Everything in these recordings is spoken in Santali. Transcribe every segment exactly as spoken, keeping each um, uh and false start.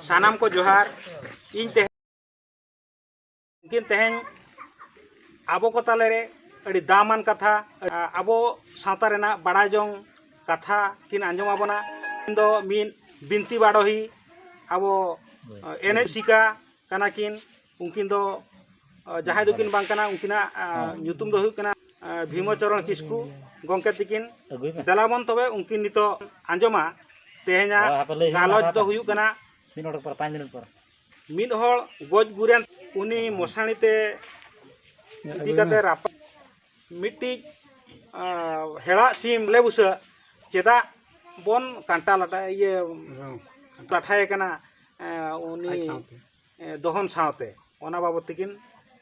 ᱥᱟᱱᱟᱢ ᱠᱚ ᱡᱚᱦᱟᱨ᱾ ᱤᱧ ᱛᱮᱦᱮᱧ, ᱩᱱᱠᱤᱱ ᱛᱮᱦᱮᱧ ᱟᱵᱚ ᱠᱚ ᱛᱟᱞᱟᱨᱮ ᱟᱹᱰᱤ ᱫᱟᱢᱟᱱ ᱠᱟᱛᱷᱟ, ᱟᱵᱚ ᱥᱟᱶᱛᱟ ᱨᱮᱱᱟᱜ ᱵᱟᱲᱟᱭ ᱡᱚᱝ ᱠᱟᱛᱷᱟ ᱠᱤᱱ ᱟᱸᱡᱚᱢ ᱟᱵᱚᱱᱟ᱾ ᱩᱱᱠᱤᱱ ᱫᱚ ᱢᱤᱫ ᱵᱤᱱᱛᱤ ᱵᱟᱰᱚᱦᱤ, ᱟᱵᱚ ᱮᱱᱮᱡ ᱥᱤᱠᱟ ᱠᱟᱱᱟ ᱠᱤᱱ᱾ ᱩᱱᱠᱤᱱ ᱫᱚ, ᱡᱟᱦᱟᱸᱭ ᱫᱚᱠᱤᱱ ᱵᱟᱝ ᱠᱟᱱᱟ, ᱩᱱᱠᱤᱱᱟᱜ ᱧᱩᱛᱩᱢ ᱫᱚ ᱦᱩᱭᱩᱜ ᱠᱟᱱᱟ ᱵᱷᱤᱢᱚᱪᱚᱨᱚᱬ ᱠᱤᱥᱠᱩ ᱜᱚᱢᱠᱮ ᱛᱤᱠᱤᱱ᱾ ᱫᱮᱞᱟ ᱵᱚᱱ ᱛᱚᱵᱮ ᱩᱱᱠᱤᱱ ᱱᱤᱛᱚᱜ ᱟᱸᱡᱚᱢᱟ᱾ ᱛᱮᱦᱮᱧᱟᱜ ᱜᱟᱞᱚᱪ ᱫᱚ ᱦᱩᱭᱩᱜ ᱠᱟᱱᱟ ᱢᱤᱫ ᱦᱚᱲ ᱜᱚᱡ ᱜᱩᱨᱮᱱ, ᱩᱱᱤ ᱢᱚᱥᱟᱬᱤ ᱛᱮ ᱤᱫᱤ ᱠᱟᱛᱮ ᱨᱟᱯᱟᱜ᱾ ᱢᱤᱫᱴᱤᱡ ᱦᱮᱲᱟᱜ ᱥᱤᱢ ᱞᱮ ᱵᱩᱥᱟᱹᱜ ᱪᱮᱫᱟᱜ ᱵᱚᱱ ᱠᱟᱱᱴᱟ ᱞᱟᱴᱟ, ᱤᱭᱟᱹ, ᱞᱟᱴᱷᱟᱭᱮ ᱠᱟᱱᱟ ᱩᱱᱤ ᱫᱚᱦᱚᱱ ᱥᱟᱶᱛᱮ? ᱚᱱᱟ ᱵᱟᱵᱚᱫ ᱛᱮᱠᱤᱱ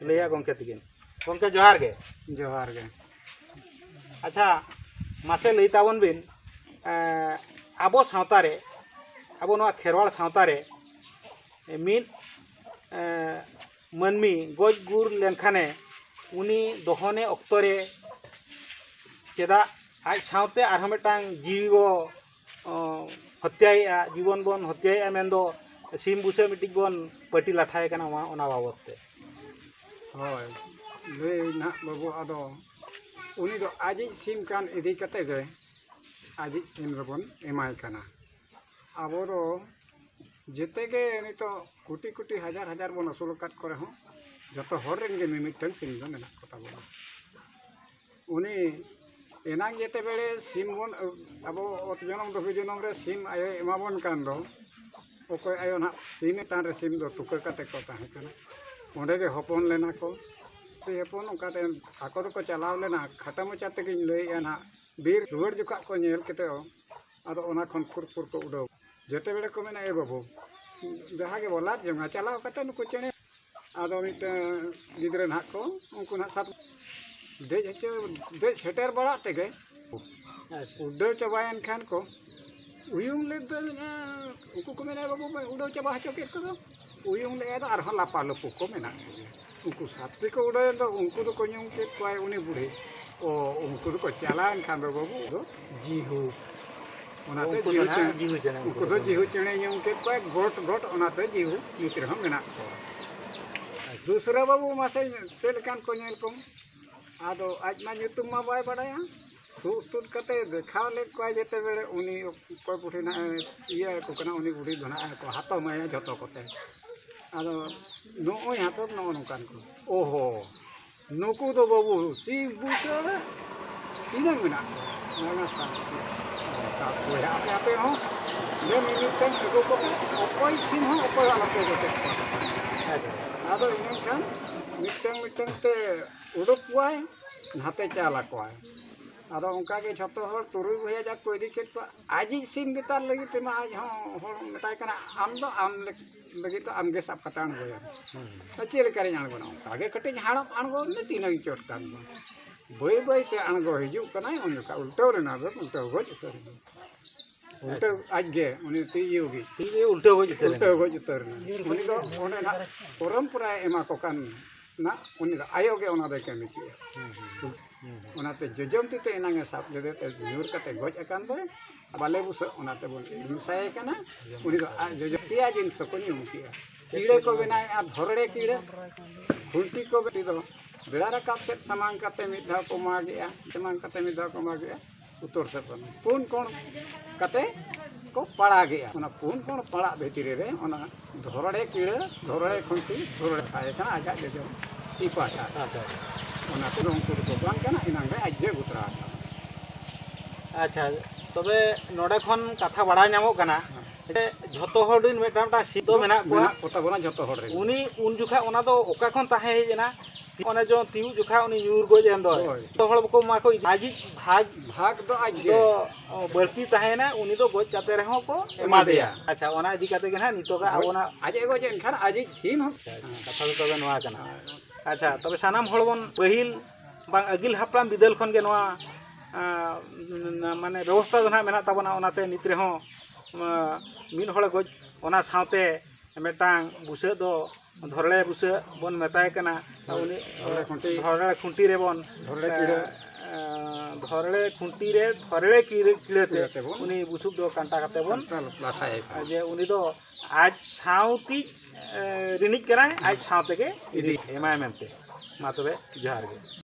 ᱞᱟᱹᱭᱟ ᱜᱚᱢᱠᱮ ᱛᱤᱠᱤᱱ᱾ ᱜᱚᱢᱠᱮ, ᱡᱚᱦᱟᱨ ᱜᱮ᱾ ᱡᱚᱦᱟᱨ ᱜᱮ᱾ ᱟᱪᱪᱷᱟ, ᱢᱟᱥᱮ ᱞᱟᱹᱭ ᱛᱟᱵᱚᱱ ᱵᱤᱱ, ᱟᱵᱚ ᱥᱟᱶᱛᱟ ᱨᱮ, ᱟᱵᱚ ᱱᱚᱣᱟ ᱠᱷᱮᱨᱣᱟᱲ ᱥᱟᱶᱛᱟ ᱨᱮ ᱢᱤᱫ ᱢᱟᱹᱱᱢᱤ ᱜᱚᱡ ᱜᱩᱨ ᱞᱮᱱᱠᱷᱟᱱᱮ, ᱩᱱᱤ ᱫᱚᱦᱚᱱᱮ ᱚᱠᱛᱚ ᱨᱮ ᱪᱮᱫᱟᱜ ᱟᱡ ᱥᱟᱶᱛᱮ ᱟᱨᱦᱚᱸ ᱢᱤᱫᱴᱟᱝ ᱡᱤᱣᱤ ᱵᱚ ᱦᱚᱛᱭᱟᱭᱮᱫᱼᱟ, ᱡᱤᱵᱚᱱ ᱵᱚᱱ ᱦᱚᱛᱭᱟᱭᱮᱫᱼᱟ ᱢᱮᱱᱫᱚ ᱥᱤᱢ ᱵᱩᱥᱟᱹᱜ ᱢᱤᱫᱴᱤᱡ ᱵᱚᱱ ᱯᱟᱹᱴᱤ ᱞᱟᱴᱷᱟᱭᱮ ᱠᱟᱱᱟ, ᱚᱱᱟ, ᱚᱱᱟ ᱵᱟᱵᱚᱫ ᱛᱮ᱾ ᱦᱳᱭ, ᱞᱟᱹᱭ ᱱᱟᱦᱟᱜ ᱵᱟᱹᱵᱩ, ᱟᱫᱚ ᱩᱱᱤ ᱫᱚ ᱟᱡᱤᱡ ᱥᱤᱢ ᱠᱟᱱ ᱤᱫᱤ ᱠᱟᱛᱮ ᱜᱮ ᱟᱡᱤᱡ ᱥᱤᱢ ᱫᱚᱵᱚᱱ ᱮᱢᱟᱭ ᱠᱟᱱᱟ᱾ ᱟᱵᱚ ᱫᱚ ᱡᱮᱛᱮ ᱜᱮ ᱱᱤᱛᱚᱜ ᱠᱳᱴᱤ ᱠᱳᱴᱤ ᱦᱟᱡᱟᱨ ᱦᱟᱡᱟᱨ ᱵᱚᱱ ᱟᱹᱥᱩᱞ ᱟᱠᱟᱫ ᱠᱚ ᱨᱮᱦᱚᱸ, ᱡᱚᱛᱚ ᱦᱚᱲ ᱨᱮᱱ ᱜᱮ ᱢᱤᱢᱤᱫᱴᱟᱝ ᱥᱤᱢ ᱫᱚ ᱢᱮᱱᱟᱜ ᱠᱚ ᱛᱟᱵᱚᱱᱟ᱾ ᱩᱱᱤ ᱮᱱᱟᱝ ᱡᱮᱛᱮ ᱵᱮᱲᱮ ᱥᱤᱢ ᱵᱚᱱ, ᱟᱵᱚ ᱚᱛ ᱡᱚᱱᱚᱢ ᱫᱚᱦᱤ ᱡᱚᱱᱚᱢ ᱨᱮ ᱥᱤᱢ ᱟᱭᱳᱭ ᱮᱢᱟ ᱵᱚᱱ ᱠᱟᱱ ᱫᱚ, ᱚᱠᱚᱭ ᱟᱭᱳ ᱱᱟᱦᱟᱜ ᱥᱤᱢ ᱪᱮᱛᱟᱱ ᱨᱮ ᱥᱤᱢ ᱫᱚ ᱛᱩᱠᱟᱹ ᱠᱟᱛᱮ ᱠᱚ ᱛᱟᱦᱮᱸ ᱠᱟᱱᱟ᱾ ᱚᱸᱰᱮ ᱜᱮ ᱦᱚᱯᱚᱱ ᱞᱮᱱᱟ ᱠᱚ᱾ ᱥᱮ ᱦᱚᱯᱚᱱ ᱚᱱᱠᱟᱛᱮ ᱟᱠᱚ ᱫᱚᱠᱚ ᱪᱟᱞᱟᱣ ᱞᱮᱱᱟ, ᱠᱷᱟᱴᱚ ᱢᱟᱪᱷᱟ ᱛᱮᱜᱮᱧ ᱞᱟᱹᱭᱮᱫᱼᱟ ᱱᱟᱦᱟᱜ, ᱵᱤᱨ ᱨᱩᱣᱟᱹᱲ ᱡᱚᱠᱷᱟᱜ ᱠᱚ ᱧᱮᱞ ᱠᱮᱫᱮ ᱫᱚ, ᱟᱫᱚ ᱚᱱᱟ ᱠᱷᱚᱱ ᱯᱷᱩᱨ ᱯᱷᱩᱨ ᱠᱚ ᱩᱰᱟᱹᱣ᱾ ᱡᱮᱛᱮ ᱵᱮᱲᱮ ᱠᱚ ᱢᱮᱱᱟ, "ᱮ ᱵᱟᱹᱵᱩ, ᱡᱟᱦᱟᱸ ᱜᱮᱵᱚ ᱞᱟᱫ ᱡᱚᱝᱟ, ᱪᱟᱞᱟᱣ ᱠᱟᱛᱮ ᱱᱩᱠᱩ ᱪᱮᱬᱮ", ᱟᱫᱚ ᱢᱤᱫᱴᱟᱝ ᱜᱤᱫᱽᱨᱟᱹ ᱱᱟᱦᱟᱜ ᱠᱚ, ᱩᱱᱠᱩ ᱱᱟᱦᱟᱜ ᱥᱟᱵ ᱫᱮᱡ ᱦᱚᱪᱚ, ᱫᱮᱡ ᱥᱮᱴᱮᱨ ᱵᱟᱲᱟᱜ ᱛᱮᱜᱮ ᱟᱪᱪᱷᱟ᱾ ᱩᱰᱟᱹᱣ ᱪᱟᱵᱟᱭᱮᱱ ᱠᱷᱟᱱ ᱠᱚ, ᱩᱭᱩᱝ ᱞᱮᱫ ᱫᱚ ᱢᱮᱱᱟ, ᱩᱱᱠᱩ ᱠᱚ ᱢᱮᱱᱟ, "ᱵᱟᱹᱵᱩ ᱵᱚᱱ ᱩᱰᱟᱹᱣ ᱪᱟᱵᱟ ᱦᱚᱪᱚ ᱠᱮᱫ ᱠᱚᱫᱚ", ᱩᱭᱩᱝ ᱞᱮᱫᱼᱟ ᱫᱚ ᱟᱨᱦᱚᱸ ᱞᱟᱯᱟ ᱞᱩᱯᱩ ᱠᱚ ᱢᱮᱱᱟᱜ ᱠᱚᱜᱮᱭᱟ᱾ ᱩᱱᱠᱩ ᱥᱟᱛᱴᱤ ᱠᱚ ᱩᱰᱟᱹᱣᱮᱱ ᱫᱚ, ᱩᱱᱠᱩ ᱫᱚᱠᱚ ᱧᱩᱢ ᱠᱮᱫ ᱠᱚᱣᱟᱭ ᱩᱱᱤ ᱵᱩᱲᱦᱤ᱾ ᱚ, ᱩᱱᱠᱩ ᱫᱚᱠᱚ ᱪᱟᱞᱟᱣᱮᱱ ᱠᱷᱟᱱ ᱫᱚ ᱵᱟᱹᱵᱩ ᱫᱚ ᱡᱤᱦᱩ᱾ ᱚᱱᱟᱛᱮ ᱩᱱᱠᱩ ᱫᱚ ᱡᱤᱦᱩ ᱱᱟᱦᱟᱜ ᱪᱮᱬᱮ, ᱡᱤᱦᱩ ᱪᱮᱬᱮ ᱩᱱᱠᱩ ᱠᱚ ᱫᱚ ᱧᱩᱛᱩᱢ᱾ ᱡᱤᱦᱩ ᱪᱮᱬᱮ ᱧᱩᱢ ᱠᱮᱫ ᱠᱚᱣᱟ, ᱜᱚᱴ ᱜᱚᱴ, ᱚᱱᱟᱛᱮ ᱡᱤᱦᱩ ᱧᱩᱛᱩᱢ ᱨᱮᱦᱚᱸ ᱢᱮᱱᱟᱜ ᱠᱚᱣᱟ᱾ ᱫᱩᱥᱨᱟ ᱵᱟᱹᱵᱩ, ᱢᱟᱥᱮ ᱪᱮᱫ ᱞᱮᱠᱟᱱ ᱠᱚ ᱧᱮᱞ ᱠᱚᱢ? ᱟᱫᱚ ᱟᱡ ᱢᱟ ᱧᱩᱛᱩᱢ ᱢᱟ ᱵᱟᱭ ᱵᱟᱲᱟᱭᱟ᱾ ᱛᱩᱫ ᱛᱩᱫ ᱠᱟᱛᱮ ᱫᱮᱠᱷᱟᱣ ᱞᱮᱫ ᱠᱚᱣᱟᱭ ᱡᱮᱛᱮ ᱵᱮᱲᱮ ᱩᱱᱤ ᱚᱠᱚᱭ ᱵᱩᱰᱷᱤ ᱱᱟᱦᱟᱜ ᱮ ᱤᱭᱟᱹ ᱟᱠᱚ ᱠᱟᱱᱟ, ᱩᱱᱤ ᱵᱩᱰᱷᱤ ᱫᱚ ᱱᱟᱦᱟᱜ ᱠᱚ ᱦᱟᱛᱟᱣ ᱢᱟᱭᱟ ᱡᱷᱚᱛᱚ ᱠᱚᱛᱮ᱾ ᱟᱫᱚ ᱱᱚᱜᱼᱚᱭ ᱦᱟᱛᱚ ᱱᱚᱜᱼᱚ ᱱᱚᱝᱠᱟᱱ ᱠᱚ᱾ ᱳᱦᱳ, ᱱᱩᱠᱩ ᱫᱚ ᱵᱟᱹᱵᱩ ᱥᱤᱢ ᱵᱩᱥᱟᱹᱜ ᱛᱤᱱᱟᱹᱜ ᱢᱮᱱᱟᱜ ᱠᱚᱣᱟ? ᱢᱮᱱᱟ ᱥᱟᱛ ᱴᱤ᱾ ᱥᱟᱛ ᱵᱚᱭᱦᱟ ᱟᱯᱮ ᱟᱯᱮ ᱦᱚᱸ ᱫᱮ ᱢᱤᱢᱤᱫᱴᱟᱝ ᱟᱹᱜᱩ ᱠᱚᱯᱮ, ᱚᱠᱚᱭ ᱥᱤᱢ ᱦᱚᱸ ᱚᱠᱚᱭ ᱟᱞᱚᱯᱮ ᱜᱚᱴᱮᱫ ᱠᱚᱣᱟ᱾ ᱟᱫᱚ ᱤᱱᱟᱹᱠᱷᱟᱱ ᱢᱤᱫᱴᱟᱝ ᱢᱤᱫᱴᱟᱝ ᱛᱮ ᱩᱰᱩᱠ ᱠᱚᱣᱟᱭ, ᱱᱟᱛᱮ ᱪᱟᱞ ᱟᱠᱚᱣᱟᱭ᱾ ᱟᱫᱚ ᱚᱱᱠᱟ ᱜᱮ ᱡᱷᱚᱛᱚ ᱦᱚᱲ ᱛᱩᱨᱩᱭ ᱵᱚᱭᱦᱟ ᱡᱟᱠ ᱠᱚ ᱤᱫᱤ ᱠᱮᱫ ᱠᱚᱣᱟ᱾ ᱟᱡᱤᱡ ᱥᱤᱢ ᱜᱮᱛᱟᱨ ᱞᱟᱹᱜᱤᱫ ᱛᱮᱢᱟ ᱟᱡ ᱦᱚᱸ ᱦᱚᱲ ᱢᱮᱛᱟᱭ ᱠᱟᱱᱟ, "ᱟᱢ ᱫᱚ ᱟᱢ ᱞᱟᱹᱜᱤᱫ ᱫᱚ ᱟᱢ ᱜᱮ ᱥᱟᱵ ᱠᱟᱛᱮ ᱟᱬᱜᱚᱭᱟᱢ᱾" ᱦᱩᱸ᱾ ᱟᱨ ᱪᱮᱫ ᱞᱮᱠᱟᱨᱤᱧ ᱟᱬᱜᱚᱱᱟ? ᱚᱱᱠᱟ ᱜᱮ ᱠᱟᱹᱴᱤᱡ ᱦᱟᱲᱚᱵ ᱟᱬᱜᱚ ᱞᱮᱱᱟ, ᱛᱤᱱᱟᱹᱜ ᱤᱧ ᱪᱚᱴ ᱠᱟᱱ ᱫᱚ᱾ ᱵᱟᱹᱭ ᱵᱟᱹᱭ ᱛᱮ ᱟᱬᱜᱚ ᱦᱤᱡᱩᱜ ᱠᱟᱱᱟᱭ, ᱩᱱ ᱡᱚᱠᱷᱟᱡ ᱩᱞᱴᱟᱹᱣ ᱞᱮᱱᱟ, ᱟᱫᱚ ᱩᱞᱴᱟᱹᱣ ᱜᱚᱡ ᱩᱛᱟᱹᱨ ᱮᱱᱟ᱾ ᱩᱞᱴᱟᱹᱣ ᱟᱡ ᱜᱮ, ᱩᱱᱤ ᱛᱤ ᱤᱭᱟᱹ ᱜᱮ᱾ ᱛᱤ ᱜᱮ ᱩᱞᱴᱟᱹᱣ ᱜᱚᱡ ᱩᱛᱟᱹᱨ ᱮᱱᱟ᱾ ᱩᱞᱴᱟᱹᱣ ᱜᱚᱡ ᱩᱛᱟᱹᱨ ᱮᱱᱟ᱾ ᱩᱱᱤ ᱫᱚ ᱚᱸᱰᱮ ᱱᱟᱜ ᱯᱚᱨᱚᱢᱯᱚᱨᱟᱭ ᱮᱢᱟ ᱠᱚ ᱠᱟᱱ ᱱᱟᱜ, ᱩᱱᱤ ᱫᱚ ᱟᱭᱳ ᱜᱮ ᱚᱱᱟ ᱫᱚᱭ ᱠᱟᱹᱢᱤ ᱠᱮᱜᱼᱟ᱾ ᱦᱩᱸ, ᱦᱩᱸ, ᱦᱩᱸ᱾ ᱚᱱᱟᱛᱮ ᱡᱚᱡᱚᱢ ᱛᱤ ᱛᱮ ᱮᱱᱟᱝ ᱮ ᱥᱟᱵ ᱞᱮᱫᱮ ᱛᱮ ᱧᱩᱨ ᱠᱟᱛᱮ ᱜᱚᱡ ᱟᱠᱟᱱ ᱫᱚᱭ᱾ ᱵᱟᱞᱮ ᱵᱩᱥᱟᱹᱜ, ᱚᱱᱟ ᱛᱮᱵᱚᱱ ᱢᱮᱥᱟᱭᱮ ᱠᱟᱱᱟ᱾ ᱩᱱᱤ ᱫᱚ ᱟᱡ ᱡᱚᱡᱚ ᱯᱮᱭᱟ ᱡᱤᱱᱤᱥ ᱠᱚ ᱧᱩᱢ ᱠᱮᱜᱼᱟ᱾ ᱠᱤᱲᱟᱹ ᱠᱚ ᱵᱮᱱᱟᱣᱮᱫᱼᱟ, ᱫᱷᱚᱨᱲᱮ ᱠᱤᱲᱟᱹ, ᱠᱷᱩᱱᱴᱤ ᱠᱚ ᱵᱮ-, ᱫᱚ ᱵᱮᱲᱟ ᱨᱟᱠᱟᱵ ᱥᱮᱫ ᱥᱟᱢᱟᱝ ᱠᱟᱛᱮ ᱢᱤᱫ ᱫᱷᱟᱣ ᱠᱚ ᱢᱟᱜᱮᱜᱼᱟ, ᱥᱟᱢᱟᱝ ᱠᱟᱛᱮ ᱢᱤᱫ ᱫᱷᱟᱣ ᱠᱚ ᱢᱟᱜᱮᱜᱼᱟ, ᱩᱛᱚᱨ ᱥᱮᱫ ᱠᱷᱚᱱ ᱯᱩᱱ ᱠᱚᱬ ᱠᱟᱛᱮ ᱠᱚ ᱯᱟᱲᱟᱜᱮᱜᱼᱟ᱾ ᱚᱱᱟ ᱯᱩᱱ ᱠᱚᱬ ᱯᱟᱲᱟᱜ ᱵᱷᱤᱛᱨᱤ ᱨᱮ ᱚᱱᱟ ᱫᱷᱚᱨᱚᱲᱮ ᱠᱤᱲᱟᱹ, ᱫᱷᱚᱨᱚᱲᱮ ᱠᱷᱩᱱᱴᱤ, ᱫᱷᱚᱨᱚᱲᱮ ᱛᱟᱦᱮᱸ ᱠᱟᱱᱟ ᱟᱡᱟᱜ ᱡᱚᱡᱚᱢ ᱛᱤ ᱯᱟᱦᱴᱟ᱾ ᱟᱪᱪᱷᱟ, ᱟᱪᱪᱷᱟ᱾ ᱚᱱᱟ ᱛᱮᱫᱚ ᱩᱱᱠᱩ ᱫᱚᱠᱚ ᱵᱟᱝ ᱠᱟᱱᱟ, ᱮᱱᱟᱝ ᱨᱮ ᱟᱡ ᱜᱮ ᱜᱚᱛᱨᱟ ᱟᱠᱟᱱᱟ᱾ ᱟᱪᱪᱷᱟ, ᱛᱚᱵᱮ ᱱᱚᱰᱮ ᱠᱷᱚᱱ ᱠᱟᱛᱷᱟ ᱵᱟᱲᱟᱭ ᱧᱟᱢᱚᱜ ᱠᱟᱱᱟ ᱦᱮᱸ᱾ ᱡᱮ ᱡᱷᱚᱛᱚ ᱦᱚᱲ ᱨᱮᱱ ᱢᱤᱫᱴᱟᱝ ᱢᱤᱫᱴᱟᱝ ᱥᱤᱢ ᱫᱚ ᱢᱮᱱᱟᱜ ᱠᱚᱣᱟ᱾ ᱢᱮᱱᱟᱜ ᱠᱚ ᱛᱟᱵᱚᱱᱟ ᱡᱷᱚᱛᱚ ᱦᱚᱲ ᱨᱮᱱ᱾ ᱩᱱᱤ ᱩᱱ ᱡᱚᱠᱷᱟᱡ ᱚᱱᱟ ᱫᱚ ᱚᱠᱟ ᱠᱷᱚᱱ ᱛᱟᱦᱮᱸ ᱦᱮᱡ ᱮᱱᱟ? ᱚᱱᱮ ᱡᱚ ᱛᱤᱭᱩᱜ ᱡᱚᱠᱷᱟᱡ ᱩᱱᱤ ᱧᱩᱨ ᱜᱚᱡ ᱮᱱ ᱫᱚᱭ᱾ ᱦᱳᱭ᱾ ᱡᱷᱚᱛᱚ ᱦᱚᱲ ᱵᱟᱠᱚ ᱮᱢᱟ ᱠᱚ, ᱟᱡᱤᱡ ᱵᱷᱟᱜᱽ ᱵᱷᱟᱜᱽ ᱫᱚ ᱟᱡ ᱜᱮ᱾ ᱫᱚ ᱵᱟᱹᱲᱛᱤ ᱛᱟᱦᱮᱸᱭᱮᱱᱟ, ᱩᱱᱤ ᱫᱚ ᱜᱚᱡ ᱠᱟᱛᱮ ᱨᱮᱦᱚᱸ ᱠᱚ ᱮᱢᱟ ᱮᱢᱟ ᱫᱮᱭᱟ᱾ ᱫᱮᱭᱟ᱾ ᱟᱪᱪᱷᱟ, ᱚᱱᱟ ᱤᱫᱤ ᱠᱟᱛᱮ ᱜᱮ ᱱᱟᱦᱟᱜ ᱱᱤᱛᱚᱜᱟᱜ ᱜᱚᱡ, ᱟᱵᱚᱱᱟᱜ ᱟᱡ ᱮ ᱜᱚᱡ ᱮᱱ ᱠᱷᱟᱱ ᱟᱡᱤᱡ ᱥᱤᱢ ᱦᱚᱸ᱾ ᱟᱪᱪᱷᱟ, ᱠᱟᱛᱷᱟ ᱫᱚ ᱛᱚᱵᱮ ᱱᱚᱣᱟ ᱠᱟᱱᱟ᱾ ᱟᱪᱪᱷᱟ, ᱛᱚᱵᱮ ᱥᱟᱱᱟᱢ ᱦᱚᱲ ᱵᱚᱱ ᱯᱟᱹᱦᱤᱞ ᱵᱟᱝ ᱟᱹᱜᱤᱞ ᱦᱟᱯᱲᱟᱢ ᱵᱤᱫᱟᱹᱞ ᱠᱷᱚᱱ ᱜᱮ ᱱᱚᱣᱟ, ᱟᱸ, ᱢᱟᱱᱮ ᱵᱮᱵᱚᱥᱛᱷᱟ ᱫᱚ ᱱᱟᱦᱟᱜ ᱢᱮᱱᱟᱜ ᱛᱟᱵᱚᱱᱟ, ᱚᱱᱟᱛᱮ ᱱᱤᱛ ᱨᱮᱦᱚᱸ, ᱟᱸ, ᱢᱤᱫ ᱦᱚᱲᱮ ᱜᱚᱡ, ᱚᱱᱟ ᱥᱟᱶᱛᱮ ᱢᱤᱫᱴᱟᱝ ᱵᱩᱥᱟᱹᱜ ᱫᱚ ᱫᱷᱚᱨᱲᱮ ᱵᱩᱥᱟᱹᱜ ᱵᱚᱱ ᱢᱮᱛᱟᱭ ᱠᱟᱱᱟ᱾ ᱦᱳᱭ, ᱩᱱᱤ ᱫᱷᱚᱨᱲᱮ ᱠᱷᱩᱱᱴᱤ᱾ ᱫᱷᱚᱨᱲᱮ ᱠᱷᱩᱱᱴᱤ ᱨᱮᱵᱚᱱ, ᱫᱷᱚᱨᱲᱮ ᱠᱤᱲᱟᱹ᱾ ᱮᱸ, ᱮᱸ, ᱫᱷᱚᱨᱲᱮ ᱠᱷᱩᱱᱴᱤ ᱨᱮ ᱫᱷᱚᱨᱲᱮ ᱠᱤᱨᱟᱹ- ᱠᱤᱲᱟᱹ ᱛᱮ ᱠᱤᱲᱟᱹ ᱛᱮᱵᱚᱱ ᱩᱱᱤ ᱵᱩᱥᱩᱵ ᱫᱚ ᱠᱟᱱᱴᱟ ᱠᱟᱛᱮ ᱵᱚᱱ ᱞᱟᱴᱷᱟᱭᱮ ᱠᱷᱟᱱ᱾ ᱡᱮ ᱩᱱᱤ ᱫᱚ ᱟᱡ ᱥᱟᱶᱛᱮ, ᱮᱸ, ᱨᱤᱱᱤᱡ ᱠᱟᱱᱟᱭ, ᱟᱡ ᱥᱟᱶ ᱛᱮᱜᱮ ᱤᱫᱤ᱾ ᱤᱫᱤ ᱮᱢᱟᱭ ᱢᱮᱱᱛᱮ᱾ ᱢᱟ ᱛᱚᱵᱮ, ᱡᱚᱦᱟᱨ ᱜᱮ᱾